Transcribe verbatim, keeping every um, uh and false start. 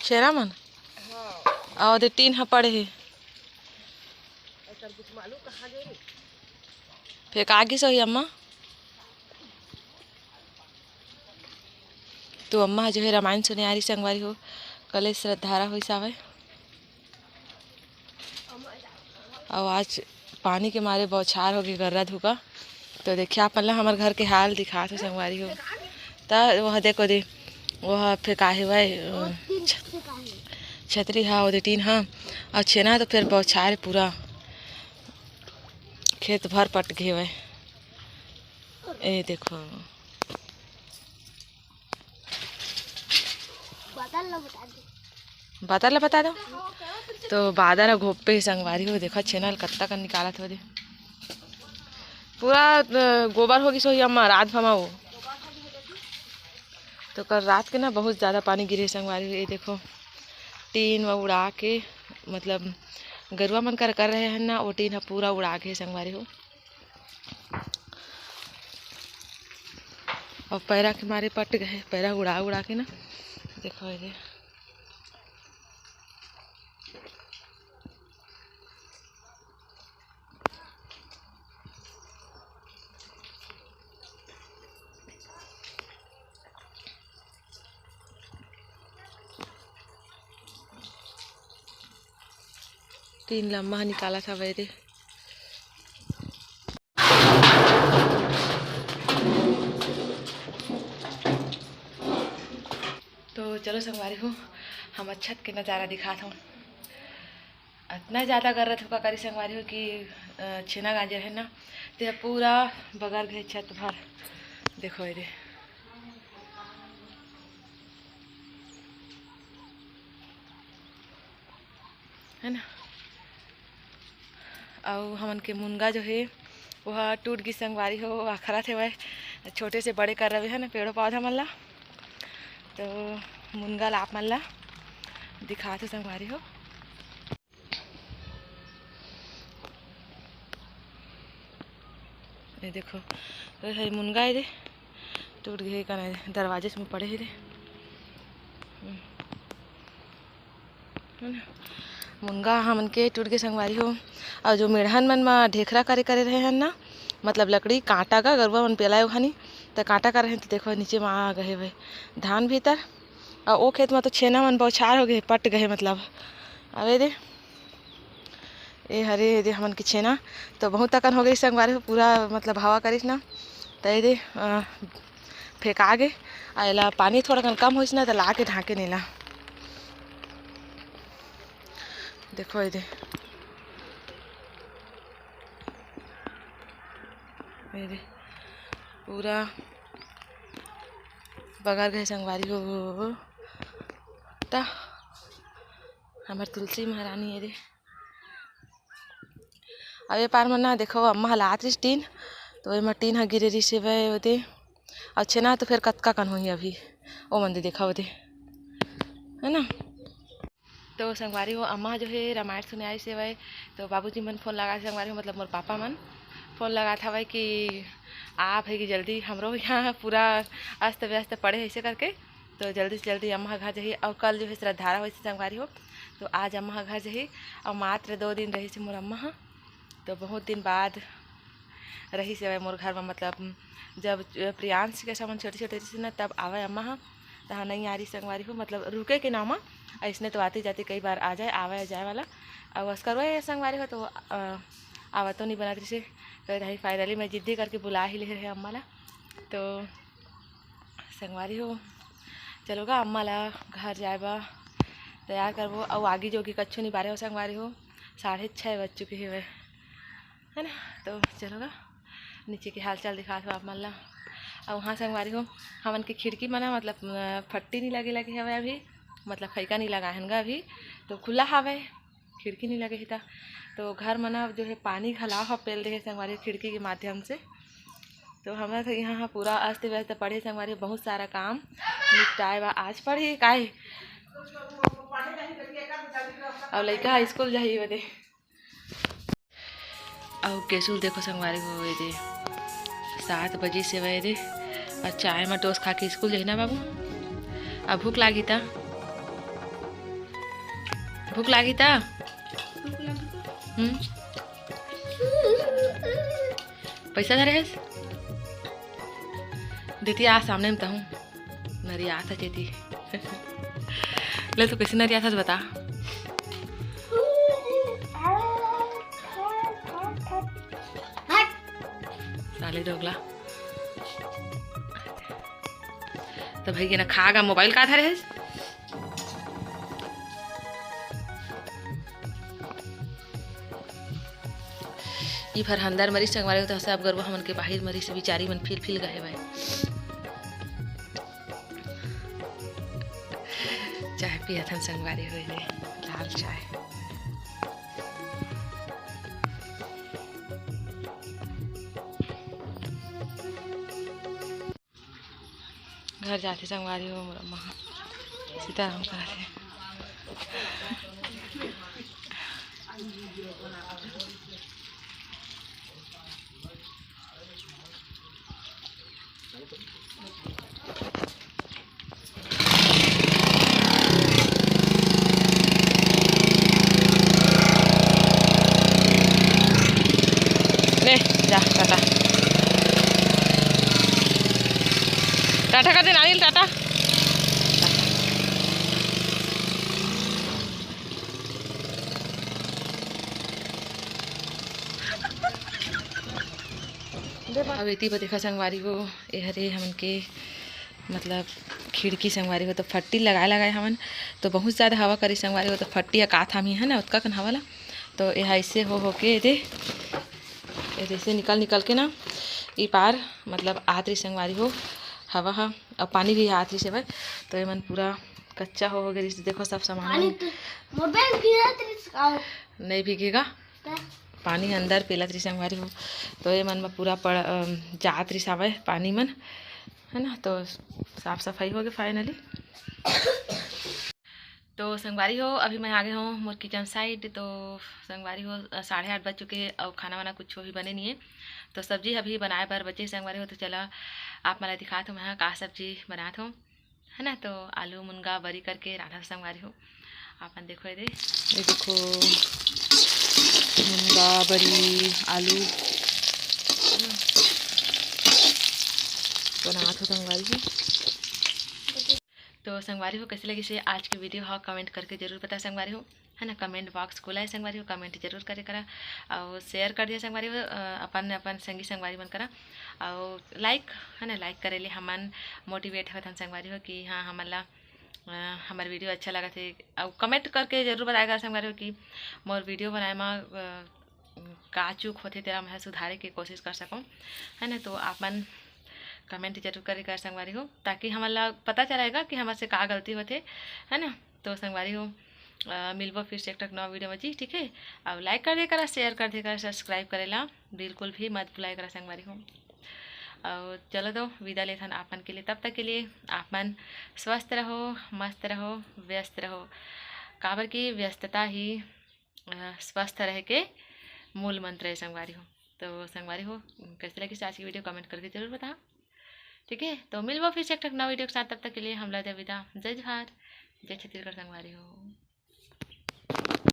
छेना मन। अउ दे टीन ह पड़े हे। फेंका गिस होही अम्मा। तो अम्मा ह जो हे रामायण सुने आ रही संगवारी हो, कले श्रद्धारा होइस आवय। अउ आज पानी के मारे बौछार होगे गर्रा धुका। तो देखिए आप मन ला हमर घर के हाल दिखात हो संगवारी हो। त वह देखो दे, वह फेंका हेवय, अ, छतरी हा, ओदे टीन हा, अउ छेना तो फेर बौछार पूरा खेत भर पट गे हेवय। ए देखो। बादल ला बता दो। बादल ला बता दो। तो बादल ह घोपे हे संगवारी हो, देखो छेना ल कत्ता कन निकालत हो दे। पूरा, अ, गोबर होगिस होही अम्मा, रात भमा वो। तो कल रात के ना बहुत ज़्यादा पानी गिरे संगवारी हो। ये देखो टीन व उड़ा के, मतलब गरुआ मन कर, कर रहे हैं ना, वो टीन ह पूरा उड़ा के संगवारी हो। अउ पैरा के मारे पट गए, पैरा उड़ा उड़ा के ना। देखो ये दे। टीन लम्बा निकालत हवय रे। तो चलो संगवारी हो, हम छत के नज़ारा दिखात हूँ। इतना ज़्यादा गर्रा धुका करी संगवारी हो कि, अ, छेना गांजे है ना, ते पूरा बगर गए छत भर। देखो ये दे, है ना। अउ हमन के मुनगा जो हे, ओहा टूट गिस संगवारी हो, अखरत हेवय। छोटे से बड़े कर रहे है ना पेड़ों पौधा मन ला। तो मुनगा ला आप मन ला दिखात हो संगवारी हो। ये देखो, ये है मुनगा, ये दे टूट गए का नहीं, दरवाजे से में पड़े ही दे। हम्म। है ना? मुनगा हमन के टूट गए संगवारी हो। अउ जो मेड़हन मन म ढेखरा करे करे रहे हन ना, मतलब लकड़ी कांटा का गरुआ मन पेलाए ओहनी, त कांटा कर रहे हैं, तो देखो नीचे म आ गए भाई धान भीतर। अउ ओ खेत म तो छेना मन बौछार हो गए, पट गए मतलब। अब ये दे, ए हरे, ए दे हमन के छेना तो बहुत अकन हो गई संगवारी हो, पूरा मतलब हवा करिस ना, त ए दे, अ, फेंका गे। आ एला पानी थोड़ा कन कम होइस ना, त ला के ढांके नेला। देखो ए दे, ए दे पूरा बगर गए संगवारी हो। त हमर तुलसी महारानी ए दे। अब ये पार मन ना देखो, अम्मा ह लात रिस टीन, तो एमा टीन ह गिरे रिस हेवय ओदे। अउ छेना तो फेर कतका कन होही अभी, ओ मन दे देखा ओदे, है ना। तो संगवारी हो, अम्मा जो है रामायण सुने आइस हेवय, तो बाबूजी मन फोन लगा, संगवारी हो, मतलब मोर पापा मन फोन लगात हवय कि आप है कि जल्दी, हमरो यहाँ पूरा अस्त व्यस्त पड़े है ऐसे करके। तो जल्दी से जल्दी अम्मा घर जाही। अउ कल जो है श्रद्धारा होइस संगवारी हो, तो आज अम्मा घर जाही। अउ मात्र दो दिन रहिस मोर अम्मा ह, तो बहुत दिन बाद रहिस हवय मोर घर में। मतलब जब प्रियांश के समन छोटे छोटे रहिस ना, तब आवय अम्मा ह, तहाँ नहीं आ रही संगवारी हो, मतलब रुके के नाम, ऐसने तो आती जाती कई बार आ जाए, आवे जाए वाला। अउ अस्कर वह संगवारी हो तो, अ, आवतो नहीं बनत रहिस। तो दाई फाइनली मैं जिद्दी करके बुला ही ले रहे अम्मा ला। तो संगवारी हो, चलो गा अम्मा ला घर जाए बा तैयार करबो। अउ आगी जोगी कच्छु नहीं बारे हो संगवारी हो, साढ़े छः बज चुके हेवय, है ना। तो चलो गा नीचे के हाल चाल दिखात हो आप मन ला। अउ हाँ संगवारी हो, हमन के खिड़की मना मतलब, अ, फट्टी नहीं लगे लगे हवय अभी, मतलब फैका नहीं लगाए हन गा अभी, तो खुला हवय। खिड़की नहीं लगे ही था। तो घर मना जो है पानी घला ह पेल दे है संगवारी खिड़की के माध्यम से। तो हमरा तो यहाँ ह पूरा अस्त व्यस्त पड़े संगवारी, बहुत सारा काम निपटाए बा आज पड़ही काहे। अउ लइका ह स्कूल जाही बदे। अउ केसुल देखो संगवारी हो, ये दे सात बजे से वह दे, चाय म टोस खा के स्कूल जाही ना बाबू। अब भूख लागी त, भूख लागी त। हम्म। पैसा धरे हस? देती आ सामने में तहूँ। नरियात ह चेती। ले, तू कैसे नरियात हस बता। साले दोगला। तो भाई के ना खा गा मोबाइल का धरे हस। ई फर अंदर मरिस संगवारी हो, तो सब गरुवा हमन के बाहिर मरिस, बिचारी मन फिल फिल गए भाई। चाय पियत हन संगवारी हो, ये लाल चाय। घर जाथे संगवारी हो, मोर अम्मा ह सीताराम कहाथे। ले, जा, टाटा। टाटा कर दे, नारियल, टाटा। अब एती बर देखा संगवारी हो, ए हरे हमन के मतलब खिड़की संगवारी हो, तो फट्टी लगाए लगाए हमन, तो बहुत ज़्यादा हवा करी संगवारी हो, तो फट्टी अकात हम ही है ना, ओतका कन हवा ला, तो एहा ऐसे हो हो के दे, ए जैसे निकल निकल के ना ई पार मतलब आत रही संगवारी हो हवा हा, और पानी भी आत रही से भाई, तो एमन पूरा कच्चा हो हो गए रही। देखो सब सामान पानी तो मोबाइल गिरत रही से का? नहीं भीगेगा, का? पानी अंदर पेलत रही संगवारी हो, तो एमन में पूरा पड़ अम, जात रही सावय पानी मन, है ना। तो साफ सफाई हो गए finally। तो संगवारी हो, अभी मैं आ गए हूँ मोर kitchen side। तो संगवारी हो, अ, साढ़े आठ बज चुके और खाना वाना कुछ भी बने नहीं है। तो सब्जी अभी बनाए बर बचे संगवारी हो। तो चला आप मन ला दिखात हूँ मैं हा का सब्जी बनात हूँ, है ना। तो आलू मुनगा बरी करके रांधत संगवारी हो। आपन देखो ये दे, ये देखो मुनगा बरी आलू बनात हो संगवारी हो। तो संगवारी हो, कैसे लगिस हे आज के video हा, comment करके जरूर बता संगवारी हो, है ना। Comment box खुला है संगवारी हो, comment जरूर करे करा और share कर दिया संगवारी हो, अ, अपन अपन संगी संगवारी मन करा और like, है ना, like करे ले हमन motivate होथन संगवारी हो कि हाँ, हमन ला, अ, हमर video अच्छा लगत हे। और comment करके जरूर बताए करा संगवारी हो कि मोर video बनाए मा, अ, का चूक होथे, तेला मैं सुधारे के कोशिश कर सकूँ, है ना। तो आप मन comment जरूर करे कर संगवारी हो, ताकि हमन ला पता चलेगा कि हमर से का गलती होथे, है ना। तो संगवारी हो, अ, मिलबो फिर से एक ठक नवा video में जी, ठीक है। और like कर दे करा, share कर दे करा, subscribe करे ला बिल्कुल भी मत भुलाए करा संगवारी हो। और चलो तो विदा लेथन आप मन के लिए, तब तक के लिए आप मन स्वस्थ रहो, मस्त रहो, व्यस्त रहो, काबर कि व्यस्तता ही अ, स्वस्थ रहे के मूल मंत्र है संगवारी हो। तो संगवारी हो, कैसे लगिस आज की video, comment करके जरूर बताओ, ठीक है। तो मिलबो फिर से एक ठक नवा video के साथ, तब तक के लिए हमला दे विदा। जय जोहार, जय छत्तीसगढ़ संगवारी हो।